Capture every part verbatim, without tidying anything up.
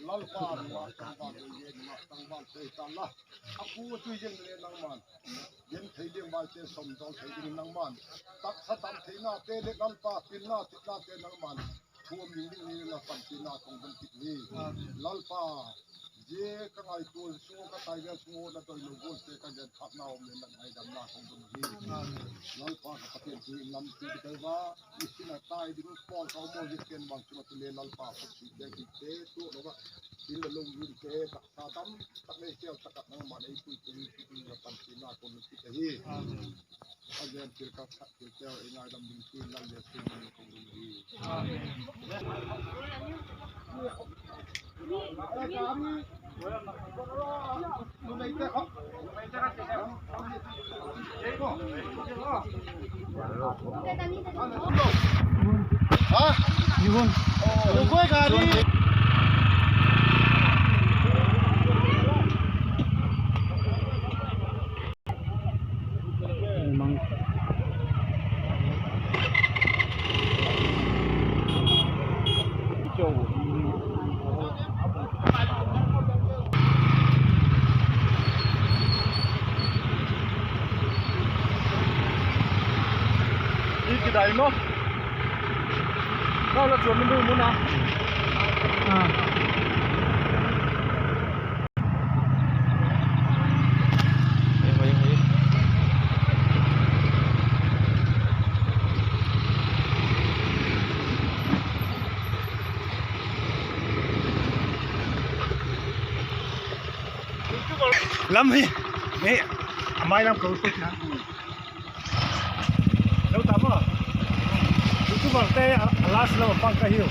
Lalpa, nungak tangval, tui gen nungak tangval thei ta la. A pu chu yen le nangman, gen thei ding vaite sawm dawl thei ding nangman, taksa tam theinate leh Lalpa, pilna chitnate nangman thuam ding ding ni la panpina kong don kit hi. Lalpa, zia ka ngaitua sung, ka tai vel sung, na doi lo gualte ka gen thâkna um le, na ngaidamna kong don hi. Lalpa, ka Pathian, tu in lam ti ka va, i sin a tai ding pawl ka um aw, zia ken bang chung a tu le Lalpa, phutsuite kite tu lo va, in la lo rin te taksa tam tak nei sial tak nangman ei puitu, ei puitu la panpina kong don kit ahi. A gen thil ka khat thil teu ei ngaidam ding tu Lal Jesu min in kong don hi. I kidai maw? Nau la chuan min ding mun a. Lam hi, hi, a mai lam ka ut na. Lo ta maw? YouTuber te a, a last lo pang ka hiu.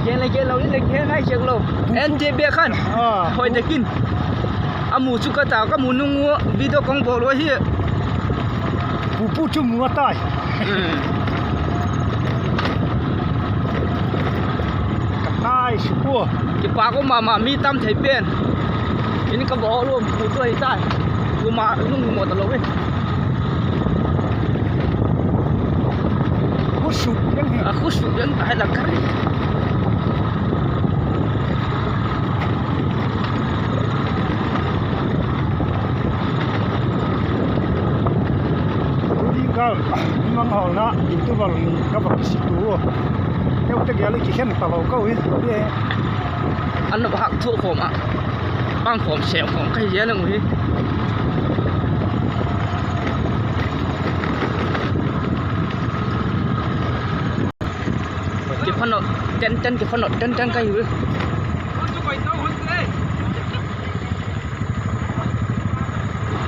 Gen le gen lo, in le gen ngai sek lo. En te be khan. Ah. Hoi takin. A mu chu ka ta, ka mu nung u video kong bawl u ahi. Pu pu chu mu a tai. Hmm. Ka tai suk ua. Kipak um ma ma, mi tam thei pen. In ka bawl u pu chu ahi tai. Ku ma nung mu ta lo e. Khu suk ding hi. A khu suk ding ta hai la ka. Tuni kal, i mang hawlna, YouTuber ni ka va si tu. Keu te gel i kikhen ta lo ka u hi. An lo hak thu khawm a, pang khawm, sem khawm ka hi zel ang u hi. Kiphano, ten ten kiphano, ten ten ka hi u.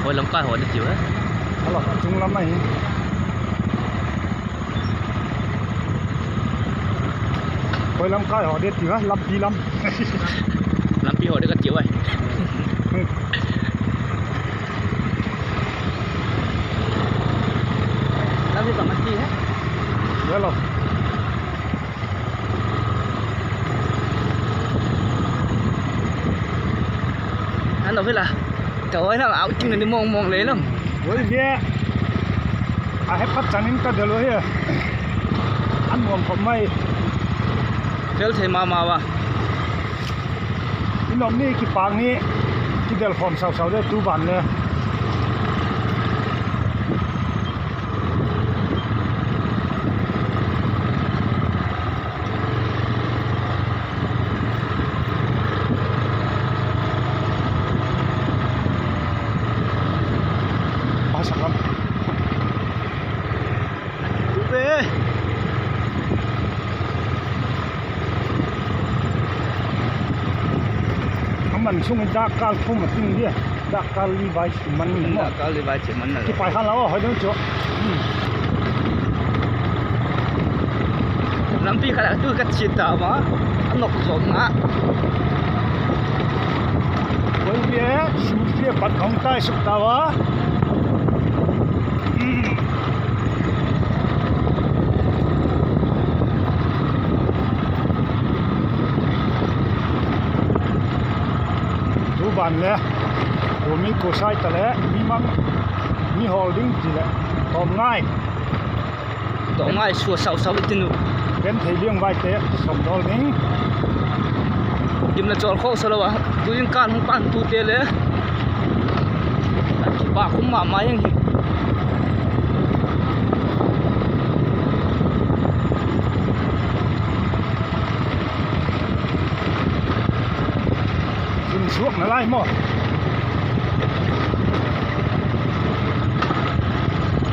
Hoi lam kai haw di tiu e. Hala, a chung lam ahi. Hoi lam kai haw di tiu e, lampi lam. Lampi haw di ka tiu e. Lampi bang a ti e. Hello. Ano hila. Ka hoi lam outing ni mong mong le lam. Hoi ve. A he phat chan in ka del u hi. An nuam khop mai. Fel thei ma ma ua. I nuam ni kipak ni kidel khawm sau sau de tu ban le. Pai sak lam. Tu ve. A man sung in dak kal thum a ting dia. Dak kal li vai chi man ni maw. Dak kal li vai chi man na. Kipai khan la aw, hoi dong chu. Hmm. Lampi khat a tu ka chia ta ma. A nok zom na. Hoi bia, sum bia pat hong tai suk ta va. Hmm. Ban le, Romi Kosai ta le, mi mang, mi hawl ding ti leh, tawm ngai. Tawm ngai sua sau sau i tin u. Ben thei liang vaite, sawm dawl ding. Gim la chawl khawk sa lo a, tuin kan hung pantute le. Kipak um ma ma ing hi. Zun suakna lai maw.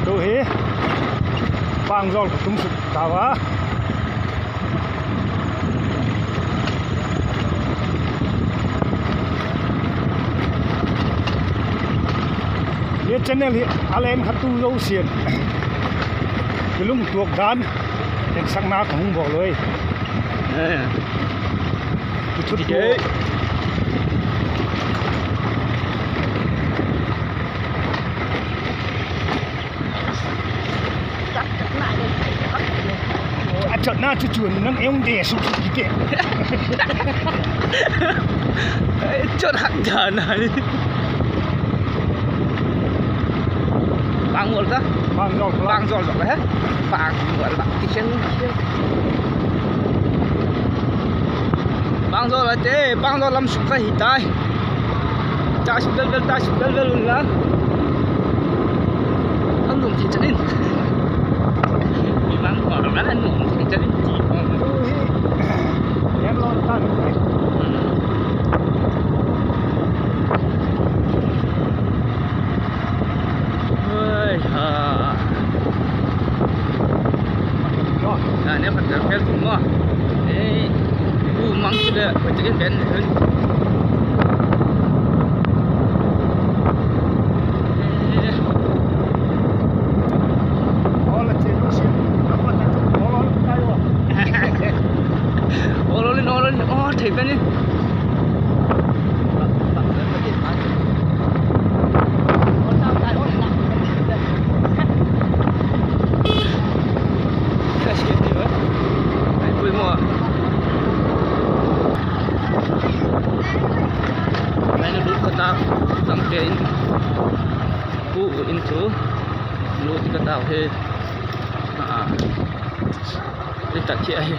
Tu hi Pangzawl ka tung suk ta a. Hi channel hi a len kha tu zosia'n kilungtuak dan, etsakna ka hung bawl ui. Kithut a chotna chu chuan nang eung de suk suk kite. Chot hak dan a ni. Pangzawl ta. Pangzawl ta. Pangzawl ta he. Pangzawl ta. Ti khen. Pangzawl a te, Pangzawl lam suk ka hi tai. Ta suk vel vel, ta suk vel vel un la. An nuam thei chan in. Mi mang ko lam an nuam thei chan in ti. Tu hi. Yan lo ta ni. Hei ha. Ani khat tel fel tum maw. Ei, u mang chu le, hoi takin ben le hun. Ol ol in, ol ol in, aw, thei pen in. Ai pui maw. Nai na lut ka ta, tam ke in. Pu in chu lut ka ta he. A, i tak hi ahi.